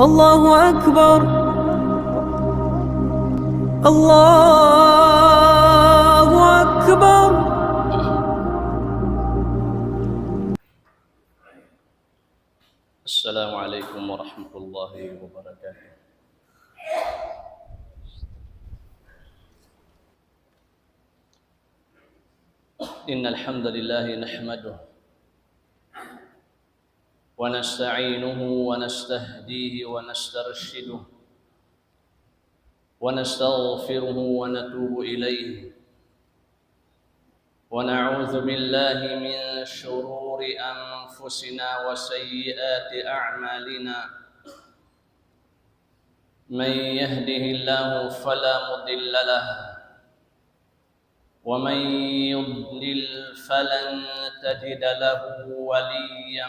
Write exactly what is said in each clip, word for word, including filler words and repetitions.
الله أكبر. الله أكبر. السلام عليكم ورحمة الله وبركاته. إن الحمد لله نحمده ونستعينه ونستهديه ونسترشده ونستغفره ونتوب إليه، ونعوذ بالله من شرور أنفسنا وسيئات أعمالنا. من يهده الله فلا مضل له، ومن يضلل فلن تجد له وليا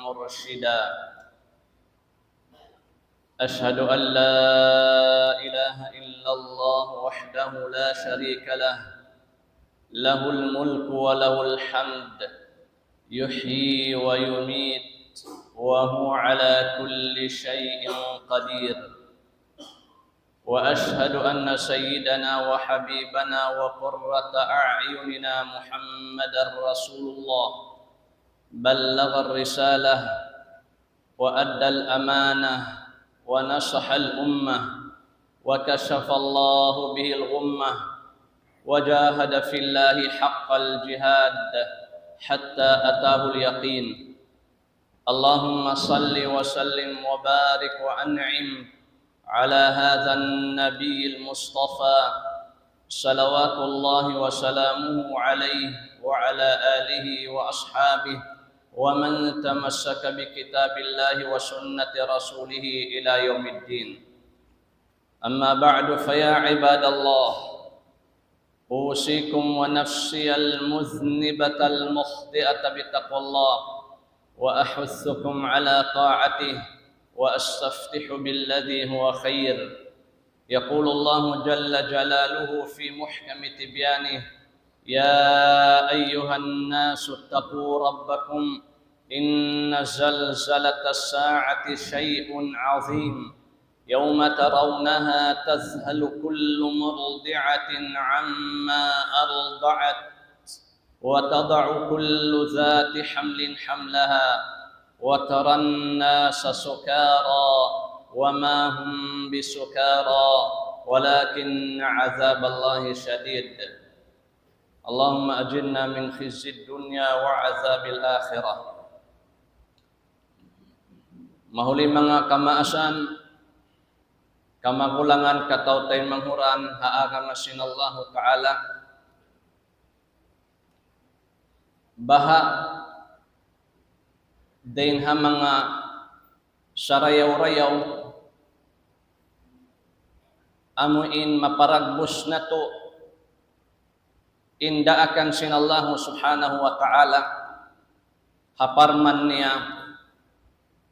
مرشدا. أشهد أن لا إله إلا الله وحده لا شريك له، له الملك وله الحمد، يحيي ويميت، وهو على كل شيء قدير. وأشهد أن سيدنا وحبيبنا وقرة أعيننا محمدا رسول الله، بلغ الرسالة وأدى الأمانة ونصح الأمة وكشف الله به الغمة وجاهد في الله حق الجهاد حتى أتاه اليقين. اللهم صل وسلم وبارك وأنعم على هذا النبي المصطفى، صلوات الله وسلامه عليه وعلى آله وأصحابه ومن تمسك بكتاب الله وسنة رسوله إلى يوم الدين. أما بعد، فيا عباد الله، أوصيكم ونفسي المذنبة المخطئة بتقوى الله، وأحثكم على طاعته، وأستفتح بالذي هو خير. يقول الله جل جلاله في محكم تبيانه: يا أيها الناس اتقوا ربكم، إن زلزلة الساعة شيء عظيم، يوم ترونها تذهل كل مرضعة عما أرضعت، وتضع كل ذات حمل حملها، وترى الناس سكارى، وما هم بسكارى، ولكن عذاب الله شديد. اللهم أجرنا من خزي الدنيا وعذاب الآخرة. Mahuli manga kamaasan, kamagulangan, kataw-taymanghuran ha agama sin Allahu Ta'ala. Baha' dayn ha manga sarayaw-rayaw, amu in maparagbus natu' in daakan sin Allahu Subhanahu wa Ta'ala, ha parman niya,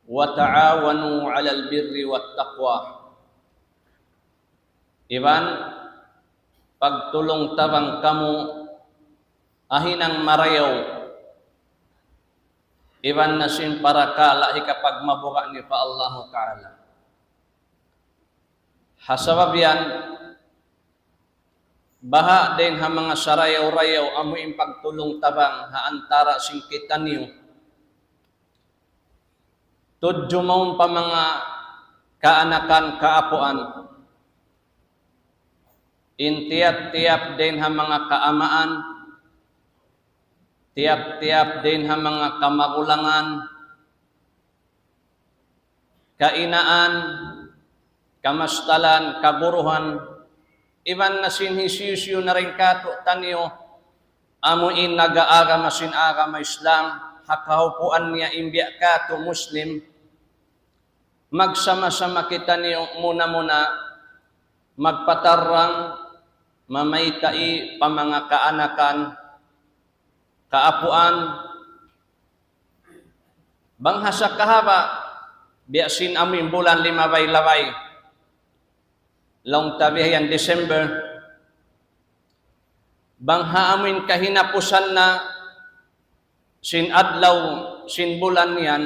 وتعاونوا على البر والتقوى. Iban pagtulung-tabang kamu ha hinang marayaw, iban na sin parakala' hikapagmabuga' niyu pa Allahu Ta'ala. Ha sabab yan, baha' dayn ha manga sarayaw-rayaw amu in pagtulung-tabang ha antara' sin kitaniyu, tudju mawn pa manga kaanakan, kaapuan, in tiyap-tiyap dayn ha manga kaamaan, tiyap-tiyap dayn ha manga kamagulangan, kainaan, kamastalan, kaguruhan, iban na sin hisiyu-siyu na dayn kātu'niyu, amu in nag-aagama sin agama Islam, ha kahupuan niya in biya' kātu' Muslim, magsama-sama kitaniyu muna-muna magpatarrang, mamayta' pa manga kaanakan, kaapuan, bang ha sakahaba', biya' sin amu in bulan limabay-labay, laung ta bihayan December, bang ha amu in kahinapusan na sin adlaw, sin bulan yan,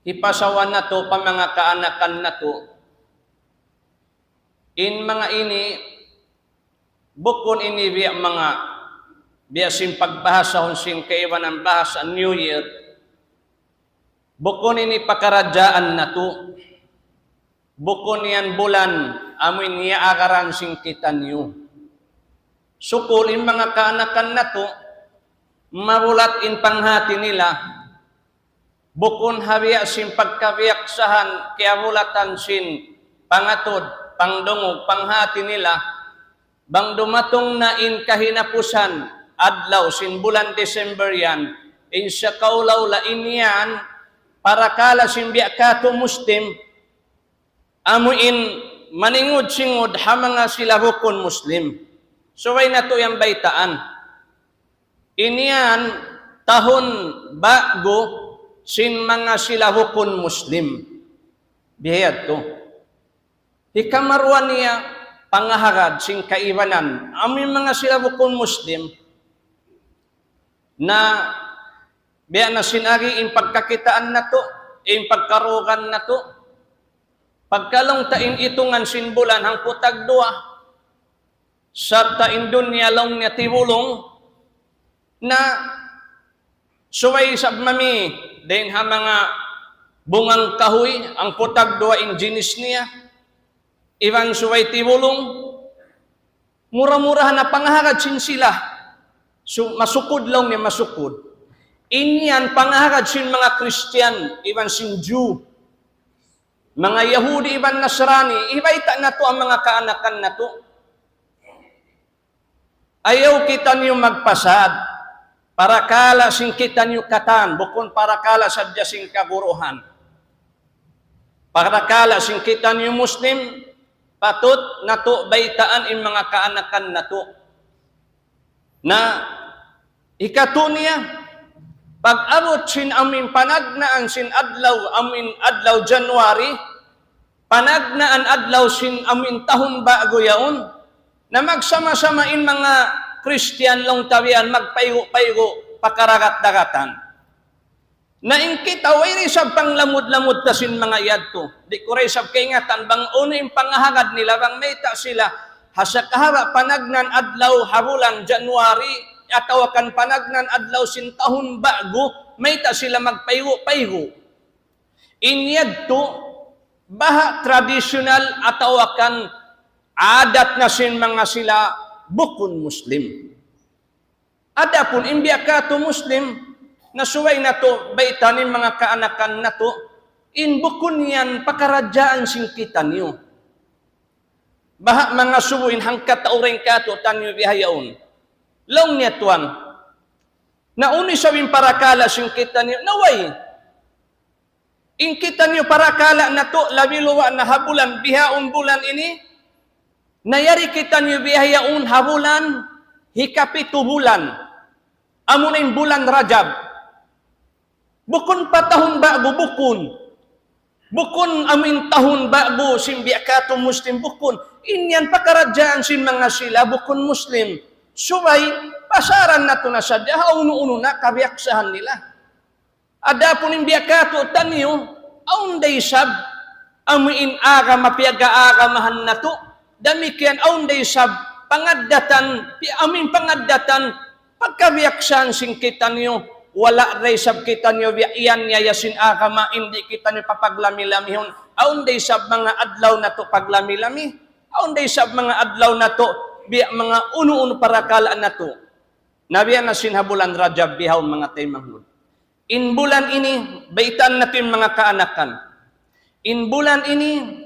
Hipasawa natu' pa manga kaanakan natu'. In manga ini, bukun ini biya' manga, biya' sin pagbahasahun sin kaibanan bahasa New Year. Bukun ini pakaradjaan natu'. Bukun yan bulan amu in iyaagaran sin kitaniyu. Sukul in manga kaanakan natu', mabulat in panghati nila, bukun ha biya' sin pagkabiyaksahan, kiyabulatan sin pangatud, pangdungug, panghati nila, bang dumatung na in kahinapusan adlaw sin bulan December yan, in sakaula-ula in yan, parakala' sin biya' katu' Muslim, amu in maningud-singud ha manga sila bukun Muslim. Subay natu' yan baytaan. In yan tahun ba'gu sin manga sila bukun Muslim. Biya' yadtu. Hikaruwa niya pangahagad sin kaibanan. Amu in manga sila bukun Muslim na biya' na sin agi in pagkakitaan natu', in pagkarugan natu'. Pagka laung ta in itungan sin bulan hangpu' tagduwa, sarta' in dunya laung niya tibulung, na subay isab mami dayn ha manga bungang kahuy, hangpu' tagduwa in jinis niya, iban subay tibulung, mura-murahan na pangahagad sin sila. So, masukud laung niya, masukud. In yan pangahagad sin manga Kristiyan, iban sin Jew. Manga Yahudi iban Nasrani, hibayta' natu' ha manga kaanakan natu'. Ayaw kitaniyu magpasad. Parakala' sin kitaniyu katan, bukun parakala' sadja sin kaguruhan. Parakala' sin kitaniyu Muslim, patut natu' baytaan in manga kaanakan natu'. Na hikatu niya, pag-abut sin amu in panagnaan sin adlaw, amu in adlaw January, panagnaan adlaw sin amu in tahun ba'gu yaun, na magsama-sama in manga Kristiyan laung ta biya' yan magpaygu'-paygu' pa karagat-dagatan. Na in kita, way da isab panglamud-lamud ta sin manga yadtu. Di' ku da isab kaingatan bang unu in pangahagad nila, bang mayta' sila ha sakahaba' panagnaan adlaw ha bulan January, atawa kan panagnaan adlaw sin tahun ba'gu, mayta' sila magpaygu'-paygu'. In yadtu, baha' tradisyunal atawa kan adat na sin manga sila bukun Muslim. Adapun in biya' katu' Muslim, na subay natu' baytaan in manga kaanakan natu', in bukun yan pakaradjaan sin kitaniyu. Baha' mangasubu in hangkatau dayn kātu'niyu bihaun. Laung niya tuwan, na unu isab in parakala' sin kitaniyu, na way. In kitaniyu parakala' natu', labi luba' na ha bulan, bihaun bulan ini, na yari kitaniyu bihaun ha bulan, hikapitu bulan, amuna in bulan Rajab. Bukun pa tahun ba'gu, bukun. Bukun amu in tahun ba'gu sin biya' katu' Muslim, bukun. In yan pakaradjaan sin manga sila bukun Muslim. Subay, pasaran natu' na sadja, ha unu-unu na kabiyaksahan nila. Adapun in biya' katu'niyu, awn da isab, amu in agama piyag-aagamahan natu', damikkiyan awn da isab, pangaddatan, pi-, amu in pangaddatan, pagkabiyaksahan sin kitaniyu, wala' da isab kitaniyu biya' yan yaya sin agama, in di' kitaniyu papaglami-lamihun, awn da isab manga adlaw natu' paglami-lami, awn da isab manga adlaw natu', biya' manga unu-unu parakala' natu'. Na biya' na sin ha bulan Rajab bihaun manga taymanghud. In bulan ini, baytaan natu' in manga kaanakan. In bulan ini,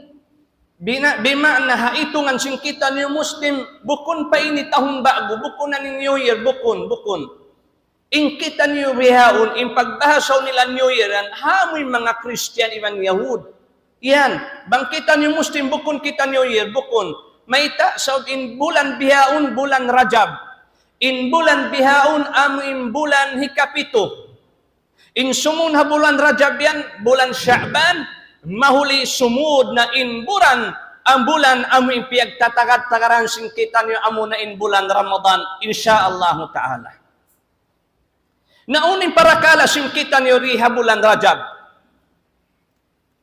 bina-, bima'na ha itungan sin kitaniyu Muslim, bukun pa ini tahun ba'gu, bukun na in New Year, bukun, bukun. In kitaniyu bihaun, in pagbahasa nila New Year yan, ha amu in manga Kristiyan iban Yahud. Yan, bang kitaniyu Muslim, bukun kita New Year, bukun. Mayta', sabab in bulan bihaun, bulan Rajab. In bulan bihaun, amu in bulan hikapitu. In sumūng ha bulan Rajab yan, bulan Sha'ban, mahuli sumūd na in bulan, in bulan amu in piyagtatagad-tagaran sin kitaniyu amuna in bulan Ramadan, insya Allahu ta'ala. Na unu in parakala' sin kitaniyu di ha bulan Rajab.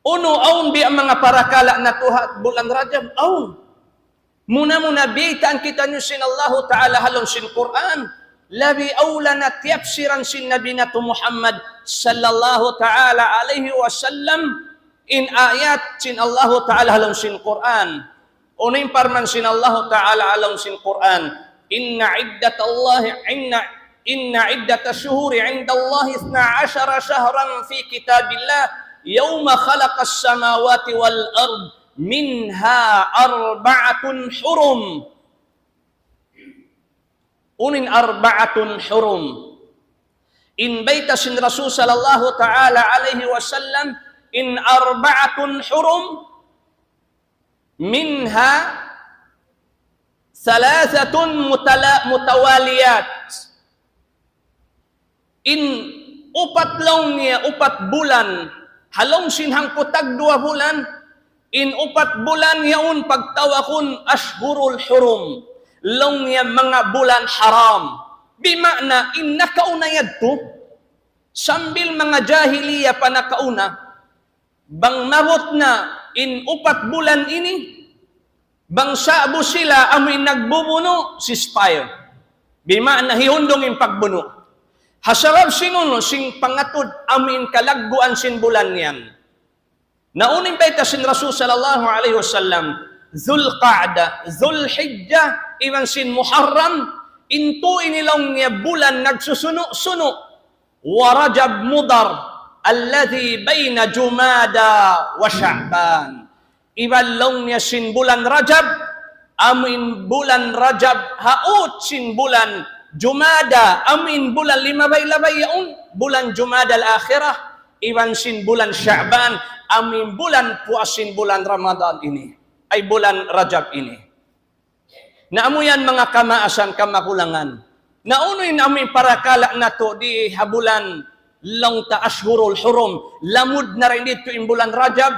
Unu awn biya' manga parakala' natu' ha bulan Rajab? Awn. Muna-muna biyaytaan kitaniyu sin Allahu Ta'ala ha lawm sin Qur'an. Labi awla na tiyapsiran sin Nabi natu' Muhammad sallallahu ta'ala alayhi wasallam in ayat sin Allahu Ta'ala ha lawm sin Qur'an. Unu in parman sin Allahu Ta'ala ha lawm sin Qur'an? إن عدة الله إن إن عدة الشهور عند الله اثنا عشر شهرا في كتاب الله يوم خلق السماوات والأرض منها أربعة حرم. Unu in أربعة حرم? In bayta' sin Rasul sallallahu ta'ala alayhi wasallam, in أربعة حرم منها ثلاثة متلا- متواليات. In upat laung niya, upat bulan, ha lawm sin hangpu' tagduwa bulan, in upat bulan yaun pagtawagun أشهر الحرم. Laung niya manga bulan haram. Bima'na in nakauna yadtu, sambil manga jahiliya pa nakauna, bang maabut na in upat bulan ini, bang sa'bu sila amu in nagbubunu', ceasefire. Bima'na hihundung in pagbunu'. Ha sabab sin unu, sin pangatud amu in kalagguan sin bulan yan. Na unu in bayta' sin Rasul sallallahu alayhi wasallam, Dhul Qa'da, Dhul Hijjah, iban sin Muharram, in tū ini laung niya bulan nagsusunu'-sunu'. ورجب مضر الذي بين جمادى وشعبان. Iban laung niya sin bulan Rajab, amu in bulan Rajab ha ut sin bulan Jumada, amu in bulan limabay-labay yaun, bulan Jumada al-akhirah, iban sin bulan Sha'ban, amu in bulan puas sin bulan Ramadan ini, ay bulan Rajab ini. Na amu yan manga kamaasan, kamakulangan. Na unu in amu in parakala' natu' di ha bulan laung ta أشهر الحرم. Lamud na dayn didtu in bulan Rajab,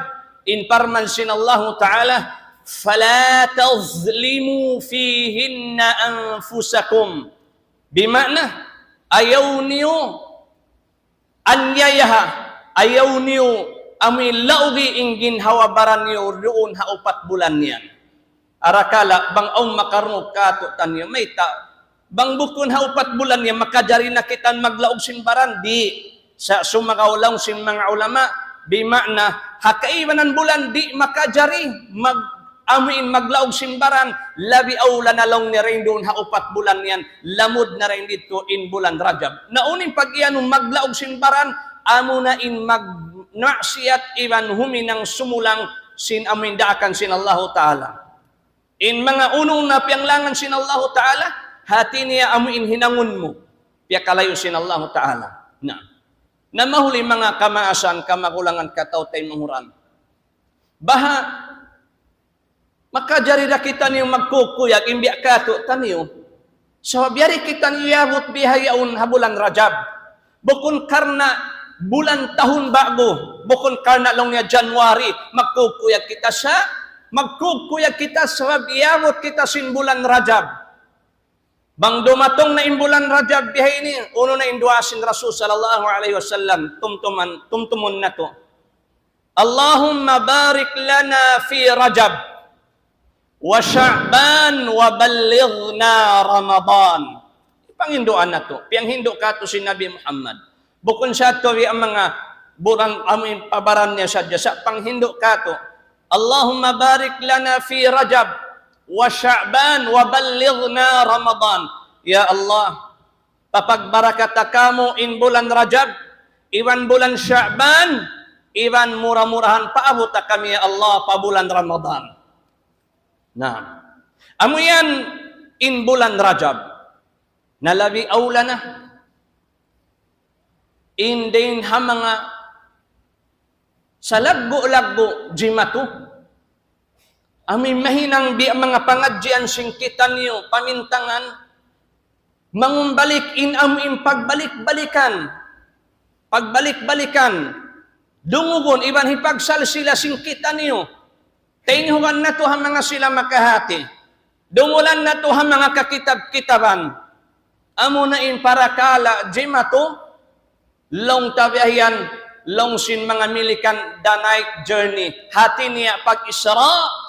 in parman sin Allahu Ta'ala, فلا تظلموا فيهن أنفسكم. Bima'na, ayaw niyu anyayaha, ayaw niyu amu in laugi in ginhawa-baran niyu duun ha upat bulan yan. Arakala' bang awn makarungug kātu'niyu, mayta', bang bukun ha upat bulan yan, makajari na kita maglaug sin baran? Di'. Sa' sumagawa' laung sin manga ulama, bima'na, ha kaibanan bulan di' makajari mag- amu in maglaug sin baran, labi awla na laung niya dayn duun ha upat bulan yan, lamud na dayn didtu in bulan Rajab. Na unu in pag-iyanun maglaug sin baran, amu na in magmaksiyat iban huminang sumulang sin amu in daakan sin Allahu Ta'ala. In manga unu na piyanglangan sin Allahu Ta'ala, hati niya amu in hinangun mu, piyakalayu' sin Allahu Ta'ala. Na, na mahuli manga kamaasan, kamakulangan, kataw-taymanghuran. Baha' makajari da kitaniyu magkukuyag in biya' kātu'niyu. Sabab yari kitaniyu iyabut bihaun ha bulan Rajab. Bukun karna' bulan tahun ba'gu, bukun karna' laung niya January, magkukuyag kita sa, magkukuyag kita sabab iyabut kita sin bulan Rajab. Bang dumatung na in bulan Rajab bihaini, unu na in duwaa sin Rasul sallallahu alayhi wasallam, tumtuman, tumtumun natu'. اللهم بارك لنا في رجب وشعبان وبلغنا رمضان. Panghinduan natu', piyanghindu' kātu' sin Nabi Muhammad. Bukun sa tuwi in manga bulan amu in pa baran niya sadja, sa' panghindu' kātu'. اللهم بارك لنا في رجب وشعبان وبلغنا رمضان. Ya Allah, papagbarakata kamu in bulan Rajab, iban bulan Sha'ban, iban mura-murahan paabuta kami, ya Allah, pa bulan Ramadan. Na, amu yan in bulan Rajab. Na labi awla na in dayn ha manga salaggu'-laggu' jimatu. Amu in mahinang biya' manga pangadjian sin kitaniyu pamintangan, mangumbalik in amu in pagbalik-balikan, pagbalik-balikan, dungugun iban hipagsalsila sin kitaniyu. Taynihugan natu' ha manga sila makahati. Dungulan natu' ha manga kakitab-kitaban. Amu na in parakala' jimatu, laung ta biya' yan, Laung sin manga Milikan, the night journey. Hati niya pag-Isra,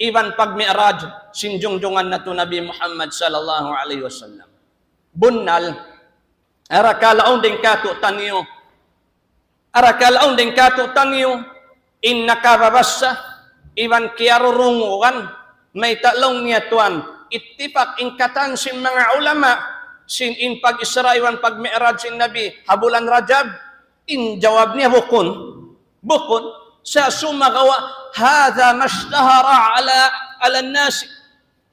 iban pag-Mi'raj, sin jungjungan natu' Nabi Muhammad sallallahu alayhi wasallam. Bunnal, arakala' awn dayn kātu'niyu. Arakala' awn dayn kātu'niyu, in nakababassa, iban kiyarurungugan, mayta' laung niya tuwan, ittifaq in katan sin manga ulama, sin in pag-Isra iban pag-Mi'raj sin Nabi, ha bulan Rajab, in jawab niya bukun. Bukun. Sa' sumagawa', هذا ما اشتهر على، على الناس.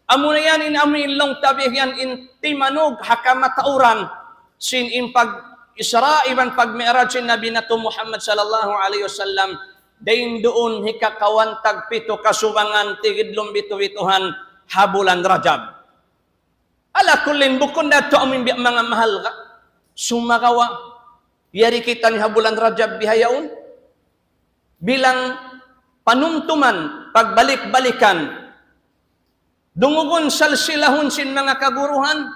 Amuna yan in amu in laung ta biya' yan in timanug ha kamatauran sin in pag-Isra iban pag-Mi'raj sin Nabi natu' Muhammad sallallahu alayhi wasallam. Dayn duun hikakawan tagpitu kasubangan tigidlum bitu-bituhan ha bulan Rajab. Ala kullin, bukun da tuud amu in biya' manga mahalga'. Sumagawa', yari kitaniyu ha bulan Rajab bihaun. Bilang panumtuman, pagbalik-balikan. Dungugun salsilahun sin manga kaguruhan,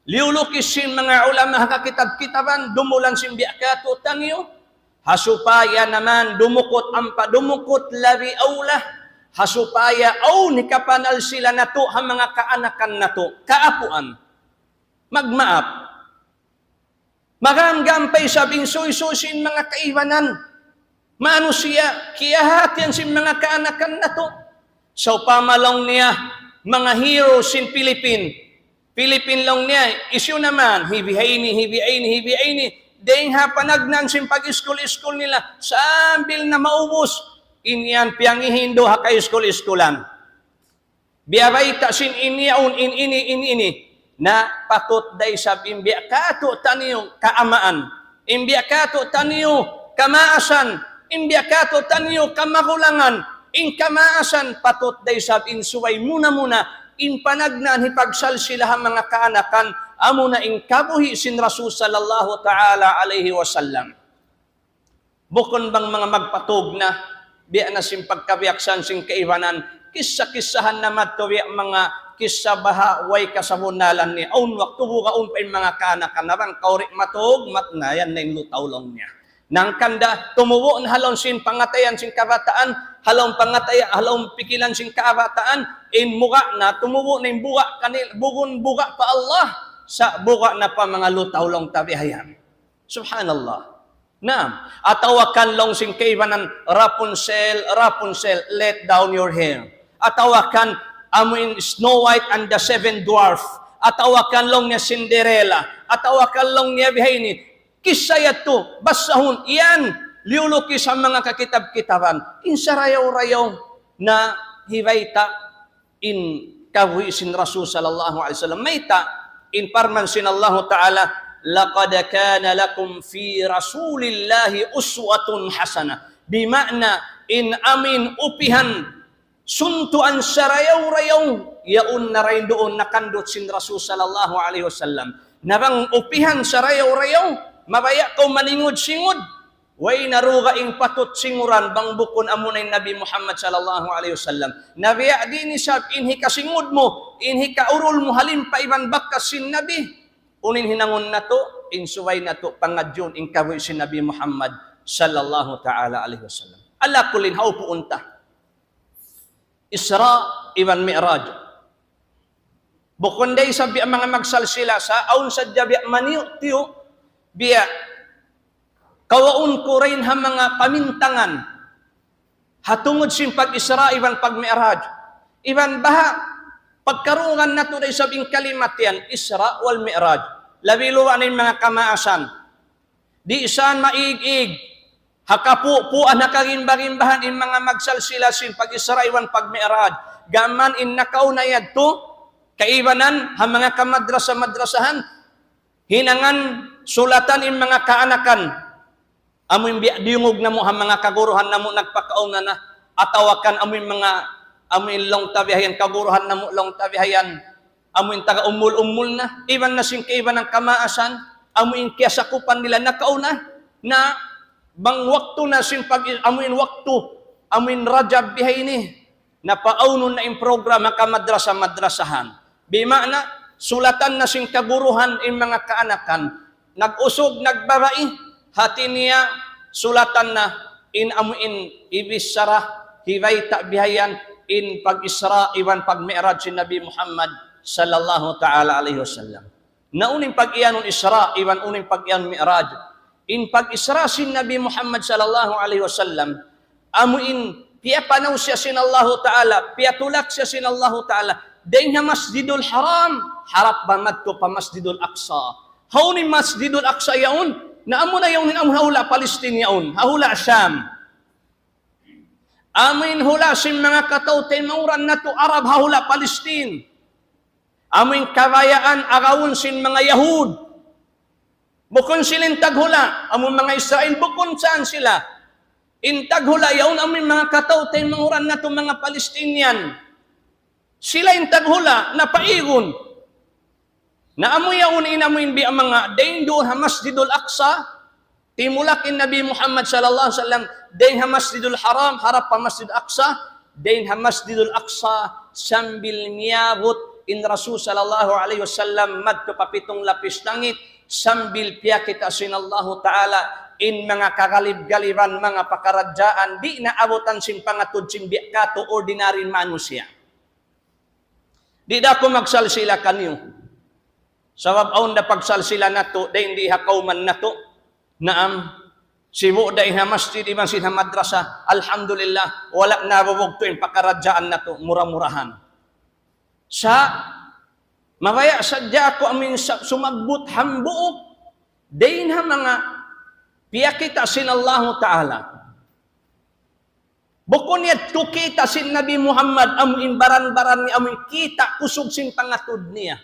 liyulukis sin manga ulama ha kakitab-kitaban, dumulan sin biya' kātu'niyu, ha supaya naman dumukut ampa dumukut labi awla, ha supaya awn hikapanalsila natu' ha manga kaanakan natu', kaapuan. Magmaap. Magamgam pa isab in suysuy sin manga kaibanan. Manusiya', kiyahatihan sin manga kaanakan natu'. Sawpama laung niya, manga hero sin Philippine. Philippine laung niya, hisiyu naman, hi bihaini, hi bihaini, hi bihaini. Dayng ha panagnaan sin pag-iskul-iskul nila, sambil na maubus. In yan piyangihindu' ha ka-iskul-iskulan. Biya' bayta' sin in yaun, in ini, in ini. Na patut da isab in biya' kātu'niyu kaamaan. In biya' kātu'niyu kamaasan. In biya' kātu'niyu kamagulangan. In kamaasan patut da isab in subay muna-muna. In panagnaan hipagsalsila ha manga kaanakan. Amuna in kabuhi' sin Rasul sallallahu ta'ala alayhi wasallam. Bukun bang manga magpatug na, biya' na sin pagkabiyaksahan sin kaibanan, kissa-kissahan na madtu biya' manga kissa baha' way kasabunnalan niya. Awn waktu bugaun pa in manga kaanakan na bang kaw di' matug, mat na yan na in lutaw laung niya. Hangkan da, tumubu' na ha lawm sin pangatayan sin kabataan, ha lawm pangatayan, ha lawm pikilan sin kabataan, in buga' na, tumubu' na in buga' kanil-, bugun buga' pa Allah, sa' buga' na pa manga lutaw laung ta bihayan. Subhanallah. Naam. Atawa kan laung sin kaibanan, Rapunzel, Rapunzel, let down your hair. Atawa kan amu in Snow White and the Seven Dwarf. Atawa kan laung niya Cinderella. Atawa kan laung niya bihaini. Kissa yadtu, basahun, yan, liyulukis ha manga kakitab-kitaban. In sarayaw-rayaw na hibayta' in kabuhi' sin Rasul sallallahu alayhi wasallam. Mayta', in parman sin Allahu Ta'ala, لقد كان لكم في رسول الله أسوة حسنة. Bima'na in amu in upihan suntuan sarayaw-rayaw, yaun na dayn duun nakandut sin Rasul sallallahu alayhi wasallam. Na bang upihan sarayaw-rayaw, mabaya' kaw maningud-singud, way na dugaing patut singuran bang bukun amuna in Nabi Muhammad sallallahu alayhi wasallam. Na biya' diin isab in hikasingud mu, in hikaurul mu ha limpa iban bakas sin Nabi. Unu in hinangun natu', in subay natu' pangadjiun in kabuhi' sin Nabi Muhammad sallallahu ta'ala alayhi wasallam. Ala kullin, haupuun ta. Isra iban Mi'raj. Bukun da isab biya' manga magsalsila sa, awn sadja biya' maniyu'-tiyu', biya' kawaun ku dayn ha manga pamintangan. Ha tungud sin pag-Isra iban pag-Mi'raj. Iban baha', pagkarungugan natu' da isab in kalimat yan, Isra wal Mi'raj. Labi luba' na in manga kamaasan. Di' sa maig-ig, ha kapupuan, ha kagimba-gimbahan in manga magsalsila sin pag-Isra iban pag-Mi'raj. Gām in nakauna yadtu, kaibanan, ha manga kamadrasa-madrasahan, hinangan sulatan in manga kaanakan. Amu in biya' diyungug namu' ha manga kaguruhan namu' nagpakauna na, atawa kan amu in manga, amu in laung ta bihayan, kaguruhan namu' laung ta bihayan, amu in taga umul-umul na, iban na sin kaibanan kamaasan, amu in kiyasakupan nila nakauna, na bang waktu na sin pag, amu in waktu, amu in Rajab bihaini, na paawnun na in program ha kamadrasa-madrasahan. Bima'na, sulatan na sin kaguruhan in manga kaanakan. Nag-usug, nagbabai, hati niya, sulatan na in amu in ibichara, hibayta' bihayan in pag-Isra' iban pag-Mi'raj sin Nabi Muhammad sallallahu ta'ala alayhi wasallam. Na unu in pag-iyanun Isra' iban unu in pag-iyanun Mi'raj. In pag-Isra' sin Nabi Muhammad sallallahu alayhi wasallam, amu in piyapanaw siya sin Allahu Ta'ala, piyatulak siya sin Allahu Ta'ala, dayn ha Masjidul Haram, harap ba madtu pa Masjidul Aqsa. Hawnu in Masjidul Aqsa yaun? Na amu na yaun in amu ha hula' Palestine yaun, ha hula' Sham. Amu in hula' sin manga kataw-taymanghuran natu' Arab ha hula' Palestine. Amu in kabayaan agawun sin manga Yahud. Bukun sila in taghula', amu in manga Israel, bukun saan sila. In taghula' yaun amu in manga kataw-taymanghuran natu' manga Palestinian. Sila in taghula', napaigun. Na amu yaun in amu in biya' manga, dayn duun ha Masjidul Aqsa, timulak in Nabi Muhammad sallallahu alayhi wasallam, dayn ha Masjidul Haram, harap pa Masjidul Aqsa, dayn ha Masjidul Aqsa, sambil miyabut in Rasul sallallahu alayhi wasallam, madtu pa pitung lapis langit, sambil piyakita' sin Allahu Ta'ala, in manga kagalib-galiban, manga pakaradjaan, di' na abutan sin pangatud sin biya' katu' ordinary manusiya'. Di' da aku magsalsila kaniyu. Sabab awn da pagsalsila natu', dayn di ha kawman natu'. Naam, sibu' dayn ha masjid iban sin ha madrasa. Alhamdulillah, wala' nabubugtu' in pakaradjaan natu', mura-murahan. Sa', mabaya' sadja aku amu in sa-, sumagbut hambuuk, dayn ha manga piyakita' sin Allahu Ta'ala. Bukun yadtu kita' sin Nabi Muhammad, amu in baran-baran niya, amu in kita' kusug sin pangatud niya.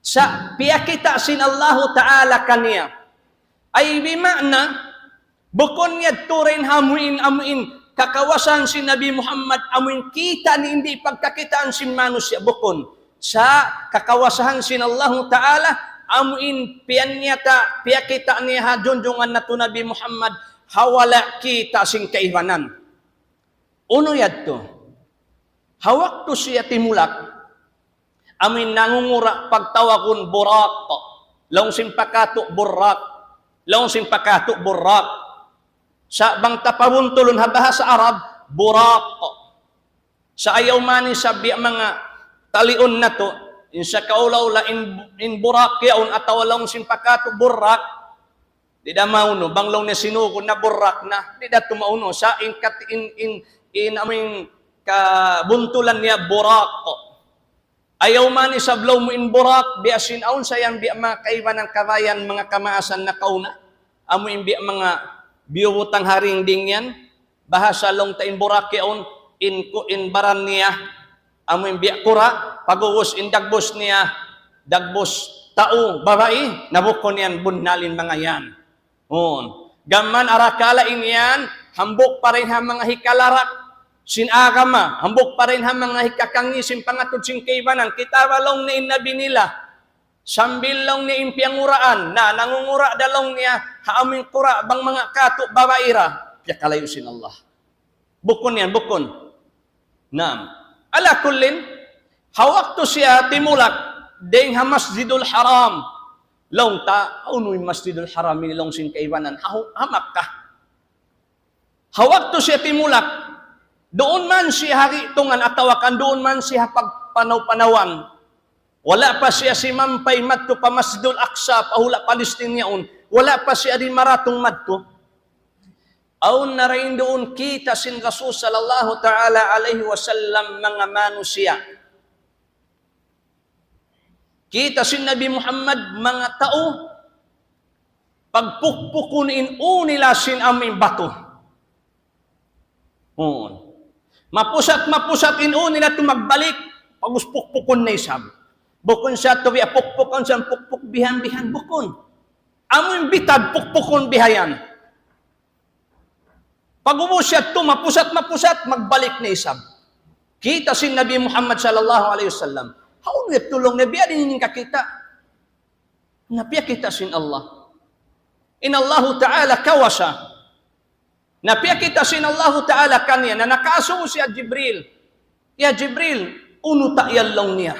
Sa' piyakita' sin Allahu Ta'ala kaniya. Ay bima'na, bukun yadtu dayn ha amu in, amu in kakawasahan sin Nabi Muhammad, amu in kita' niya in di' pagkakitaan sin manusiya', bukun. Sa' kakawasahan sin Allahu Ta'ala, amu in piyanyata', piyakita' niya ha junjungan natu' Nabi Muhammad, ha wala' kita' sin kaibanan. Unu yadtu? Ha waktu siya timulak, amu in nangungura' pagtawagun Buraq. Laung sin pa katu' Burraq. Laung sin pa katu' Burraq. Sa' bang ta pabuntulun ha bahasa Arab, Buraq. Sa' ayaw man isab biya' manga taliun natu', in sa kaula-ula in, in Buraq yaun atawa laung sin pa katu' Burraq, di' da maunu, bang laung niya sinugun na Burraq na, di' da tuud maunu, sa' in kat-, in, in, in amu in kabuntulan niya Buraq. Ayaw man isab laung mu in Buraq, biya' sin awn sa yan biya' manga kaibanan kabayan, manga kamaasan nakauna. Amu in biya' manga biyubutang ha dingding yan, bahasa laung ta in Buraq yaun, in ku-, in baran niya, amu in biya' kura', pag'ubus in dagbus niya, dagbus tau, babai, na bukun yan bunnal in manga yan. Huun. Gam mayan arakala' in yan, hambuuk pa dayn ha manga hikalarak sin agama, hambuuk pa dayn ha manga hikakangī' sin pangatud sin kaibanan, kita' ba laung niya in nabi nila, sambil laung niya in piyanguraan, na nangungura' da laung niya, ha amu in kura' bang manga katu' babai ra, piyakalayu' sin Allah. Bukun yan, bukun. Naam. Ala kullin, ha waktu siya timulak, dayn ha Masjidul Haram. Laung ta, unu in Masjidul Haram ini laung sin kaibanan, ha, ha Makkah. Ha waktu siya timulak, duun man siya ha gi'tungan atawa kan duun man siya ha pagpanaw-panawan. Wala' pa siya simampay madtu pa Masjidul Aqsa, pa hula' Palestine yaun. Wala' pa siya di' maratung madtu. Awn na dayn duun kita' sin Rasul sallallahu ta'ala alayhi wasallam manga manusiya'. Kita' sin Nabi Muhammad manga tau, pagpukpukun in ū nila sin amu in batu. Huun. Mapusat, mapusat in ū nila tuud magbalik, pag'ubus pukpukun na isab. Bukun sa tuud biya' pukpukun, sa pukpuk bihan-bihan, bukun. Amu in bitad pukpukun bihayan. Pag'ubus yadtu mapusat-mapusat, magbalik na isab. Kita' sin Nabi Muhammad sallallahu alayhi wasallam. Hawnu yadtu laung niya, biya' diin in kakita'? Na piyakita' sin Allah. In Allahu Ta'ala kawasa. Na piyakita' sin Allahu Ta'ala kaniya, na nakaasubu siya Jibril. Ya Jibril, unu ta yan laung niya.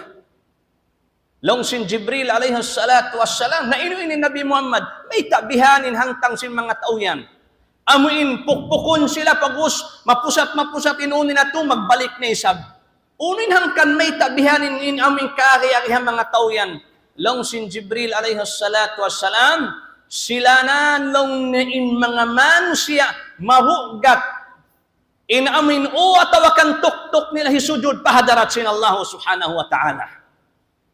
Laung sin Jibril alayhi salatu wassalam, na inu ini Nabi Muhammad, mayta' bihan in hantang sin manga tau yan. Amu in pukpukun sila pag'ubus, mapusat-mapusat in unu natu', magbalik na isab. Unu in hangkan mayta' bihaini in amu in kaagi-agi ha manga tau yan. Laung sin Jibril alayhi salatu wassalam, sila na laung niya in manga manusiya' mabugat. In amu in u atawa kan tuktuk nila hisujud pa hadarat sin Allah subhanahu wa ta'ala.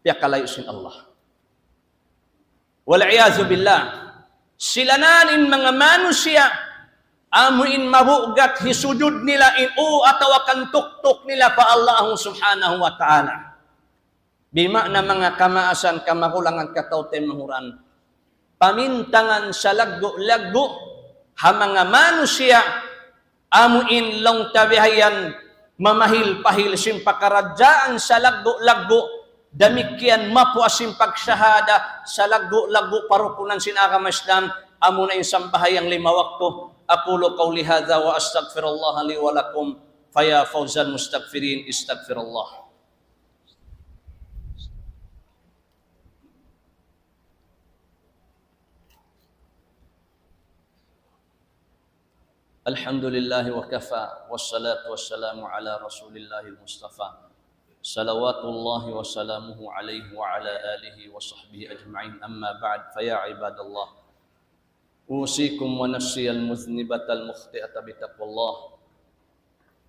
Piyakalayu' sin Allah. Wal iyadhu billah. Sila na in manga manusiya', amu in mabugat hisujud nila in u atawa kan tuktuk nila pa Allah subhanahu wa ta'ala. Bima'na manga kamaasan, kamagulangan, kataw-taymanghuran. Pamintangan salaggu'-laggu' ha manga manusiya', amu in laung ta bihayan mamahil-pahil sin pakaradjaan salaggu'-laggu', damikkiyan mapuas sin pagshahada salaggu'-laggu' pa rukunan sin agama Islam, amu na in sambahayang lima waktu. أقول قولي هذا وأستغفر الله لي ولكم، فيا فوز المستغفرين، استغفر الله. الحمد لله وكفى، والصلاة والسلام على رسول الله المصطفى، صلوات الله وسلامه عليه وعلى آله وصحبه أجمعين. أما بعد، فيا عباد الله، أوصيكم ونفسي المذنبة المخطئة بتقوى الله،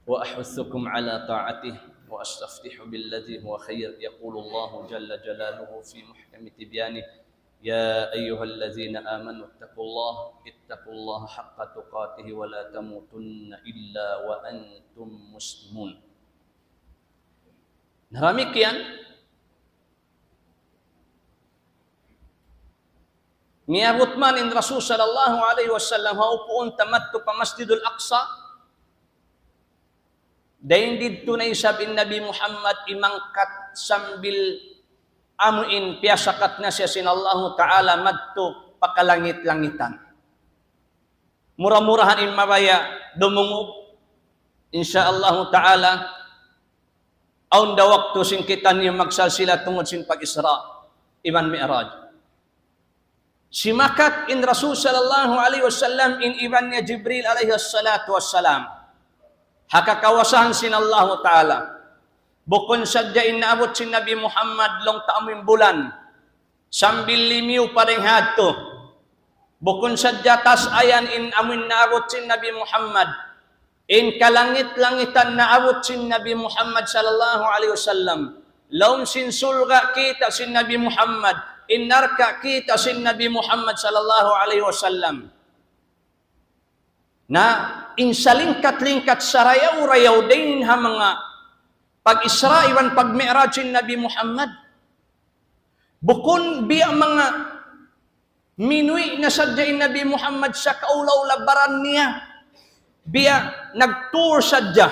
وأحثكم على طاعته، وأستفتح بالذي هو خير. يقول الله جل جلاله في محكم تبيانه: يا أيها الذين آمنوا اتقوا الله، اتقوا الله حق تقاته ولا تموتن إلا وأنتم مسلمون. Na damikkiyan, miyabut man in Rasul sallallahu alayhi wasallam ha upuun ta madtu pa Masjidul Aqsa. Dayn didtu na isab in Nabi Muhammad imangkat sambil amu in piyasakat na siya sin Allahu Ta'ala madtu pa kalangit-langitan. Mura-murahan in mabaya' dumungug. Insya Allahu Ta'ala, awn da waktu sin kitaniyu magsalsila tungud sin pag-Isra iban Mi'raj. Simakat in Rasul sallallahu alayhi wasallam in iban niya Jibril alayhi salatu wassalam ha kakawasahan sin Allahu Ta'ala. Bukun sadja in naabut sin Nabi Muhammad laung ta amu in bulan sambil limiyu pa dayn ha yadtu. Bukun sadja taas ayan in amu in naabut sin Nabi Muhammad. In kalangit-langitan naabut sin Nabi Muhammad sallallahu alayhi wasallam. Lawm sin surga' kita' sin Nabi Muhammad. In narka' kita' sin Nabi Muhammad sallallahu alayhi wasallam. Na in salingkat-lingkat sarayaw-rayaw dayn ha manga pag-Isra' iban pag-Mi'raj sin Nabi Muhammad. Bukun biya' manga minuwi' na sadja in Nabi Muhammad sa kaula-ula baran niya. Biya' nag-tour sadja.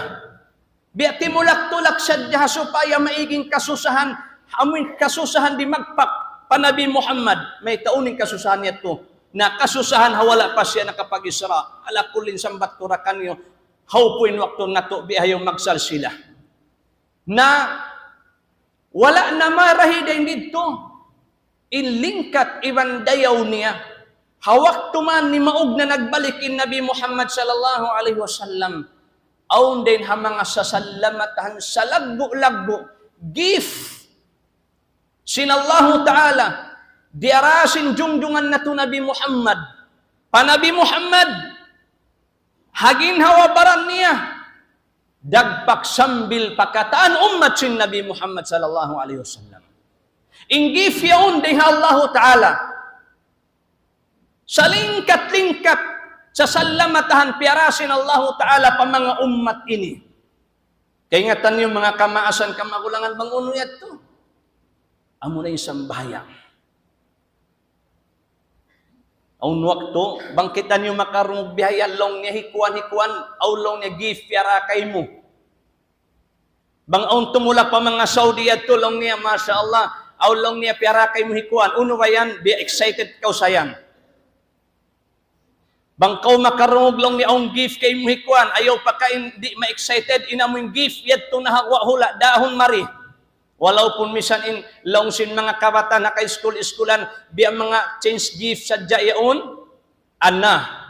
Biya' timulak-tulak sadja ha supaya maig in kasusahan, amu in kasusahan dimagpak pa Nabi Muhammad. Mayta' unu in kasusahan yadtu? Na kasusahan ha wala' pa siya nakapag-Isra'. Ala kullin, sambat ku ra kaniyu, hawpu in waktu natu' bihaun magsalsila. Na wala' na marahi dayn didtu in lingkat iban dayaw niya. Ha waktu man nimaug na nagbalik in Nabi Muhammad sallallahu alayhi wasallam, awn dayn ha manga sasallamatahan salaggu'-laggu' gift sin Allahu Ta'ala diyara sin jungjungan natu' Nabi Muhammad. Pa Nabi Muhammad, ha ginhawa-baran niya, dagpak sambil pa katan ummat sin Nabi Muhammad sallallahu alayhi wasallam. In gift yaun dayn ha Allahu Ta'ala. Salingkat-lingkat sasallamatahan piyara sin Allahu Ta'ala pa manga ummat ini. Kaingatan niyu manga kamaasan, kamagulangan, bang unu yadtu? Amu na in sambahayang. Awn waktu, bang kitaniyu makarungug bihaun, laung niya, "Hi kuwan, hi kuwan, awn," laung niya, "gift piyara kaymu." Bang awn tumulak pa manga Saudi yadtu, laung niya, "Masha Allah, awn," laung niya, "piyara kaymu hi kuwan." "Unu ba yan?" "Biya' excited kaw sa yan." Bang kaw makarungug, laung niya, "Awn gift kaymu hi kuwan," ayaw pa kaw in di' ma-excited, in amu in gift yadtu na ha guwa' hula' dahun mari. Walaupun misan in laung sin manga kabataan ha ka-iskul-iskulan, biya' manga change gift sadja yaun, ana.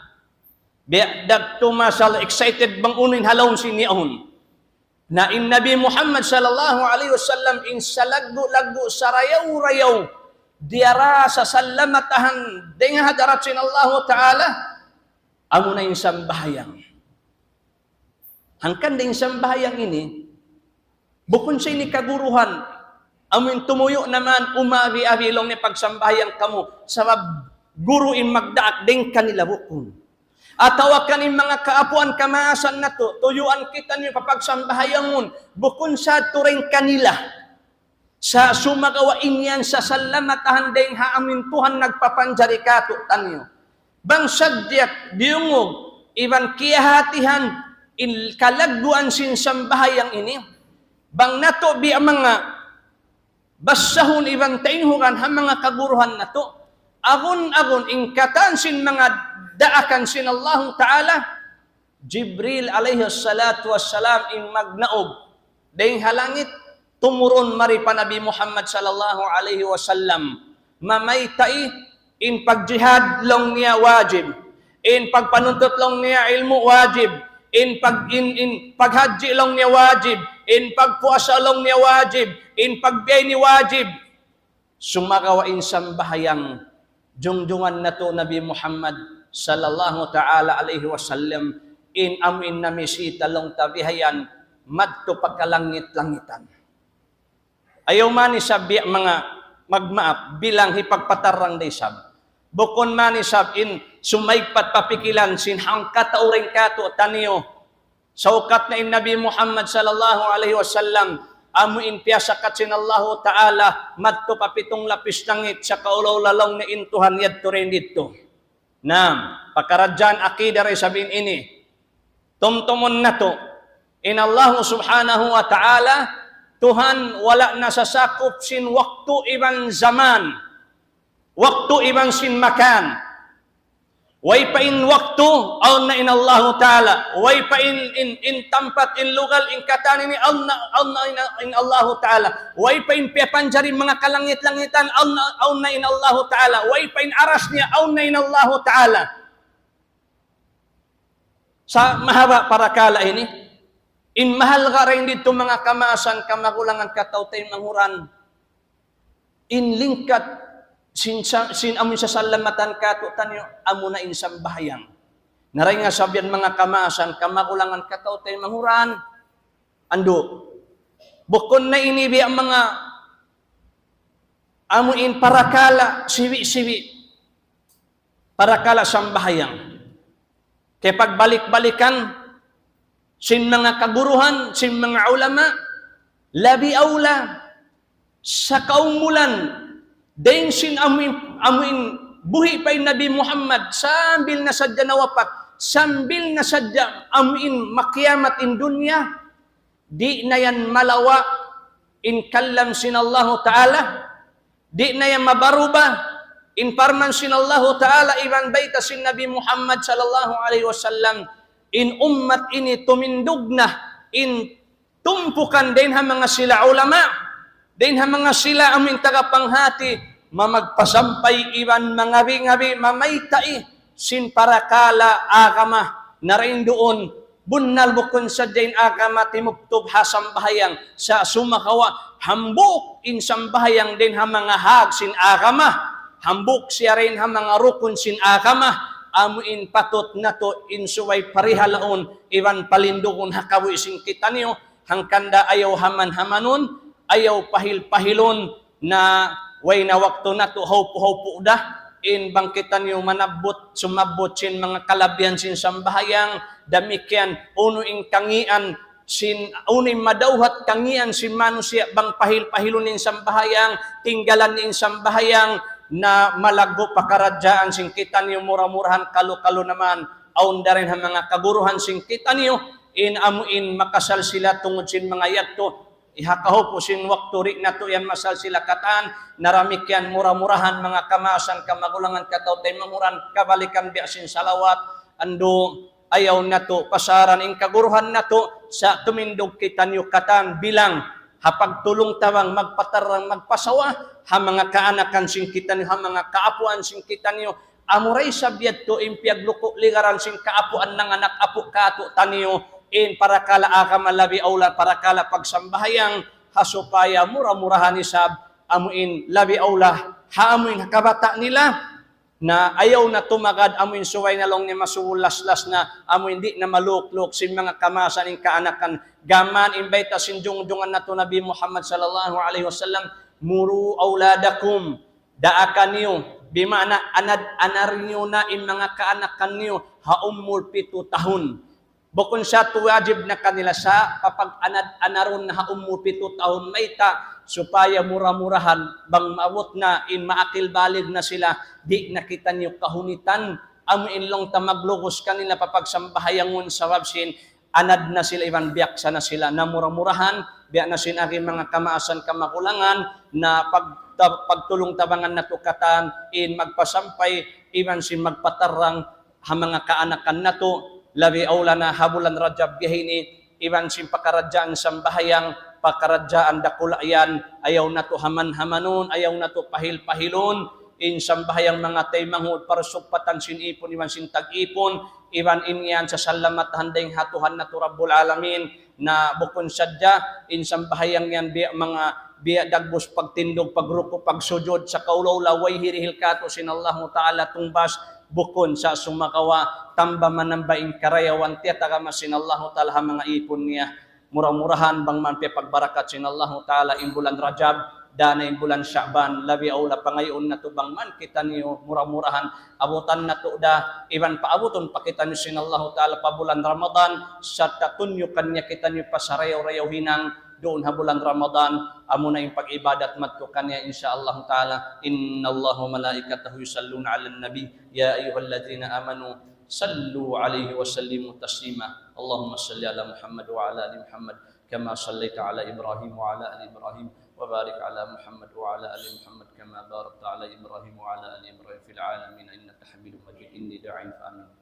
Biya' da tu masal excited bang unu in ha lawm sin yaun. Na in Nabi Muhammad sallallahu alayhi wasallam in salaggu'-laggu' sarayaw-rayaw diyara sasalamatahan dayn ha hadarat sin Allahu Ta'ala, amuna in sambahayang. Hangkan da in sambahayang ini, bukun sa ini kaguruhan, amu in tumuyu' naman umabi-abi laung niya pagsambahayang kamu, sabab guru in magdaak dayn kanila bukun. Atawa kan in manga kaapuan kamaasan natu', tuyuan kitaniyu papagsambahayangun, bukun sa turing kanila. Sa' sumagawa' in yan sasalamatahan dayn ha amu in Tuhan nagpapanjari kātu'niyu. Bang sadja diyungug iban kiyahatihan in kalagguan sin sambahayang ini, bang natu' biya' manga basahun iban tainghugan ha manga kaguruhan natu', agun-agun in katan sin manga daakan sin Allahu Ta'ala, Jibril alayhi salatu wassalam in magnaug dayn ha langit, tumurun mari pa Nabi Muhammad sallallahu alayhi wasallam. Mamaytai in pagjihad laung niya wajib, in pagpanuntut laung niya ilmu' wajib, in pag-, in, in paghajji laung niya wajib, in pagpuasa laung niya wajib, in pagbiyayni wajib. Sumagawa' in sambahayang jungjungan natu' Nabi Muhammad sallallahu ta'ala alayhi wasallam, in amu in namisita laung ta bihayan madtu pa kalangit-langitan. Ayaw man isab biya' manga magmaap bilang hipagpatarrang da isab. Bukun man isab in sumaigpat pa pikilan sin hangkatau dayn kātu'niyu. Saukat na in Nabi Muhammad sallallahu alayhi wasallam, amu in piyasakat sin Allahu Ta'ala, madtu pa pitung lapis langit, sakaulaw laung niya in Tuhan yadtu dayn didtu. Naam, pakaradjaan akida da isab in ini. Tumtumun natu', in Allahu Subhanahu wa Ta'ala, Tuhan wala' nasasakup sin waktu iban zaman. Waktu iban sin makan. Way pa in waktu, awn na in Allahu Ta'ala. Way pa in, in, in tampat, in lugal, in katan ini, awn na, awn na in, in Allahu Ta'ala. Way pa in piyapanjari manga kalangit-langitan, awn na, awn na in Allahu Ta'ala. Way pa in aras niya, awn na in Allahu Ta'ala. Sa' mahaba' parakala' ini, in mahalga' dayn didtu manga kamaasan, kamagulangan, kataw-taymanghuran, in lingkat sin sa-, sin amun sasalamatan kātu'niyu, amuna in sambahayang. Na dayn ha sabab yan manga kamaasan, kamagulangan, kataw-taymanghuran, andu'. Bukun na ini biya' manga amu in parakala' siwi'-siwi'. Parakala' sambahayang. Kiyapagbalik-balikan sin manga kaguruhan, sin manga ulama, labi awla, sakaumulan, dayn sin amu in, amu in buhi' pa in Nabi Muhammad, sambil na sadja nawapat, sambil na sadja amu in makiyamat in dunya, di' na yan malawa' in kalam sin Allahu Ta'ala, di' na yan mabaruba in parman sin Allahu Ta'ala iban bayta' sin Nabi Muhammad sallallahu alayhi wasallam, in ummat ini tumindug na in tumpukan dayn ha manga sila ulama, dayn ha manga sila amu in tagapanghati, mamagpasampay iban mangabi-ngabi, mamaytai sin parakala' agama, na dayn duun, bunnal bukun sadja in agama timubtub ha sambahayang, sa' sumagawa' hambuuk in sambahayang dayn ha manga hak sin agama, hambuuk siya dayn ha manga rukun sin agama, amu in patut natu' in subay parihalaun, iban palindugun ha kabuhi' sin kitaniyu, hangkan da ayaw haman-hamanun, ayaw pahil-pahilun, na way na waktu natu' hawpu'-hawpu' da, in bang kitaniyu manabbut, sumabbut sin manga kalabihan sin sambahayang, damikkiyan, unu in kangīan, sin, unu in madawhat kangīan sin manusiya' bang pahil-pahilun in sambahayang, tinggalan in sambahayang, na malaggu' pakaradjaan sin kitaniyu mura-murahan kalu-kalu naman, awn da dayn ha manga kaguruhan sin kitaniyu, in amu in makasalsila tungud sin manga yadtu, ha kahupu' sin waktu di' natu' yan masalsila katan, na damikkiyan mura-murahan manga kamaasan kamagulangan kataw-taymanghuran kabalikan biya' sin salawat, andu' ayaw natu' pasaran in kaguruhan natu', sa' tumindug kitaniyu katan bilang, ha pagtulung-tabang, magpatarrang, magpasawa, ha manga kaanakan sin kitaniyu, ha manga kaapuan sin kitaniyu, Amura isab yadtu in piyagluku' ligaran sin kaapuan nanganak apu' kātu'niyu, in parakala' agama labi awla parakala' pagsambahayang, ha supaya mura-murahan isab, amu in labi awla, ha amu in kabata' nila, na ayaw na tumagad amu in subay na laung niya masubu laslas na, amu in di' na malukluk sin manga kamaasan in kaanakan. Gām in bayta' sin jungjungan natu' Nabi Muhammad sallallahu alayhi wasallam, "Muru awladakum," daakan niyu, bima'na anad-, anar niyu na in manga kaanakan niyu ha umul pitu tahun. Bukun sa tuud wajib na kanila sa papag-anad-anarun ha umul pitu tahun mayta', supaya mura-murahan bang maabut na in maakil balig na sila, di' na kitaniyu kahunitan, amu in laung ta maglugus kanila papagsambahayangun sabab sin anad na sila iban biyaksa na sila. Na mura-murahan, biya' na sin agi manga kamaasan kamagulangan, na pag-, ta-, pagtulung-tabangan natu' katan in magpasampay iban sin magpatarrang ha manga kaanakan natu', labi awla na ha bulan Rajab biya' ha ini, iban sin pakaradjaan sambahayang, pakaradjaan dakula' yan, ayaw natu' haman-hamanun, ayaw natu' pahil-pahilun, in sambahayang manga taymanghud, parsugpatan sin ipun, iban sin tag-ipun, iban in yan sasalamat ha dayng ha Tuhan natu' Rabbul Alamin, na bukun sadja, in sambahayang yan biya' manga, biya' dagbus pagtindug, pagruku', pagsujud, sakaula-ula way hirihil kātu' sin Allahu Ta'ala tungbas, bukun sa sumagawa', tamba manamba in karayawan tiyatagama sin Allahu Ta'ala ha manga ipun niya. Mura-murahan bang man piyapagbarakat sin Allahu Ta'ala in bulan Rajab, dayn ha in bulan Sha'ban, labi awla pangayuun natu' bang man kitaniyu mura-murahan, abutan natu' da, iban paabutun pa kitaniyu sin Allahu Ta'ala pa bulan Ramadan, sarta' tunyukan niya kitaniyu pa sarayaw-rayaw hinang, duun ha bulan Ramadan, amuna in pag-ibadat madtu kaniya, insya Allah Ta'ala. إن الله وملائكته يصلون على النبي يا أيها الذين آمنوا صلوا عليه وسلموا تسليما. اللهم صل على محمد وعلى آل محمد كما صليت على إبراهيم وعلى آل إبراهيم، وبارك على محمد وعلى آل محمد كما باركت على إبراهيم وعلى آل إبراهيم في العالمين إنك حميد مجيد. إني داع فآمنوا.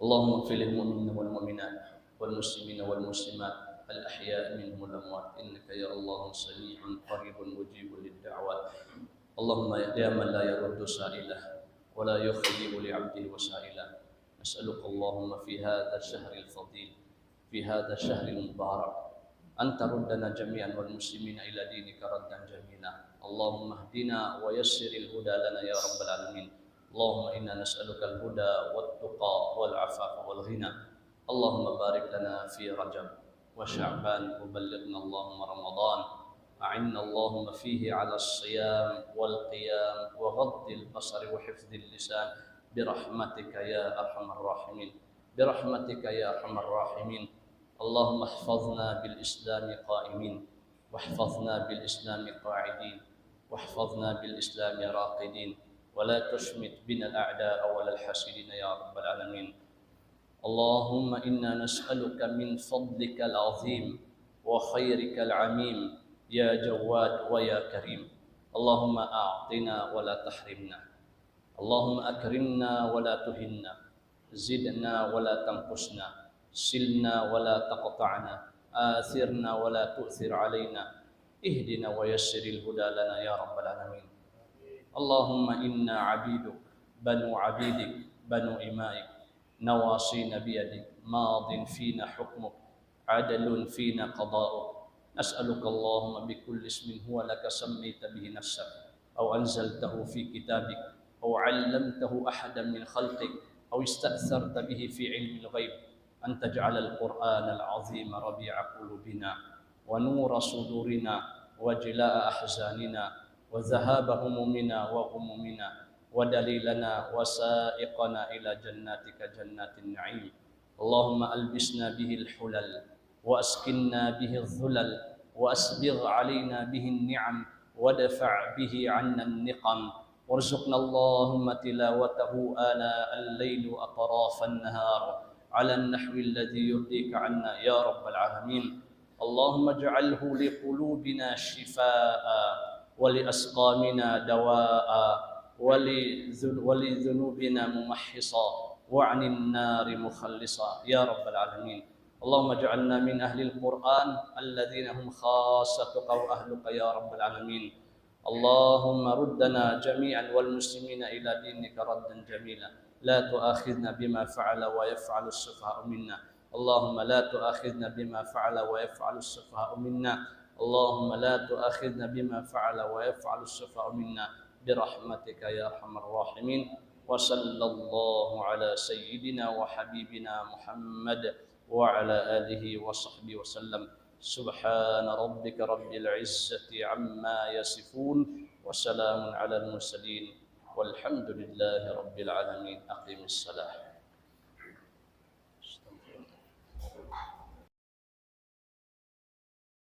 اللهم اغفر للمؤمنين والمؤمنات والمسلمين والمسلمات الأحياء منهم والأموات إنك يا الله سميع قريب مجيب للدعوات. اللهم يا من لا يرد سائله ولا يخيب لعبده وسائله، نسألك اللهم في هذا الشهر الفضيل، في هذا الشهر المبارك، أن تردنا جميعا والمسلمين إلى دينك ردا جميلا. اللهم اهدنا ويسر الهدى لنا يا رب العالمين. اللهم إنا نسألك الهدى والتقى والعفاف والغنى. اللهم بارك لنا في رجب وشعبان وبلغنا اللهم رمضان. أعنا اللهم فيه على الصيام والقيام وغض البصر وحفظ اللسان برحمتك يا أرحم الراحمين. برحمتك يا أرحم الراحمين. اللهم احفظنا بالإسلام قائمين، واحفظنا بالإسلام قاعدين، واحفظنا بالإسلام راقدين، ولا تشمت بنا الأعداء ولا الحاسدين يا رب العالمين. اللهم إنا نسألك من فضلك العظيم وخيرك العميم يا جواد ويا كريم. اللهم أعطنا ولا تحرمنا. اللهم أكرمنا ولا تهنا، زدنا ولا تنقصنا، صلنا ولا تقطعنا، آثرنا ولا تؤثر علينا، اهدنا ويسر الهدى لنا يا رب العالمين. اللهم إنا عبيدك، بنو عبيدك، بنو إمائك، نواصينا بيدك، ماض فينا حكمك، عدل فينا قضاؤك. نسألك اللهم بكل اسم هو لك سميت به نفسك أو أنزلته في كتابك أو علمته أحدا من خلقك أو استأثرت به في علم الغيب أن تجعل القرآن العظيم ربيع قلوبنا ونور صدورنا وجلاء أحزاننا وذهاب همومنا وغمومنا ودليلنا وسائقنا إلى جناتك جنات النعيم. اللهم ألبسنا به الحلل، وأسكنا به الظلل، وأسبغ علينا به النعم، وادفع به عنا النقم، وارزقنا اللهم تلاوته آناء الليل وأطراف النهار على النحو الذي يرضيك عنا يا رب العالمين. اللهم اجعله لقلوبنا شفاء، ولأسقامنا دواء، ولذن-، ولذنوبنا ممحصا، وعن النار مخلصا يا رب العالمين. اللهم اجعلنا من أهل القرآن الذين هم خاصتك وأهلك يا رب العالمين. اللهم ردنا جميعا والمسلمين إلى دينك ردا جميلا. لا تؤاخذنا بما فعل ويفعل السفهاء منا. اللهم لا تؤاخذنا بما فعل ويفعل السفهاء منا. اللهم لا تؤاخذنا بما فعل ويفعل السفهاء منا برحمتك يا أرحم الراحمين. وصلى الله على سيدنا وحبيبنا محمد وعلى آله وصحبه وسلم. سبحان ربك رب العزة عما يصفون، وسلام على المرسلين، والحمد لله رب العالمين. أقم الصلاة.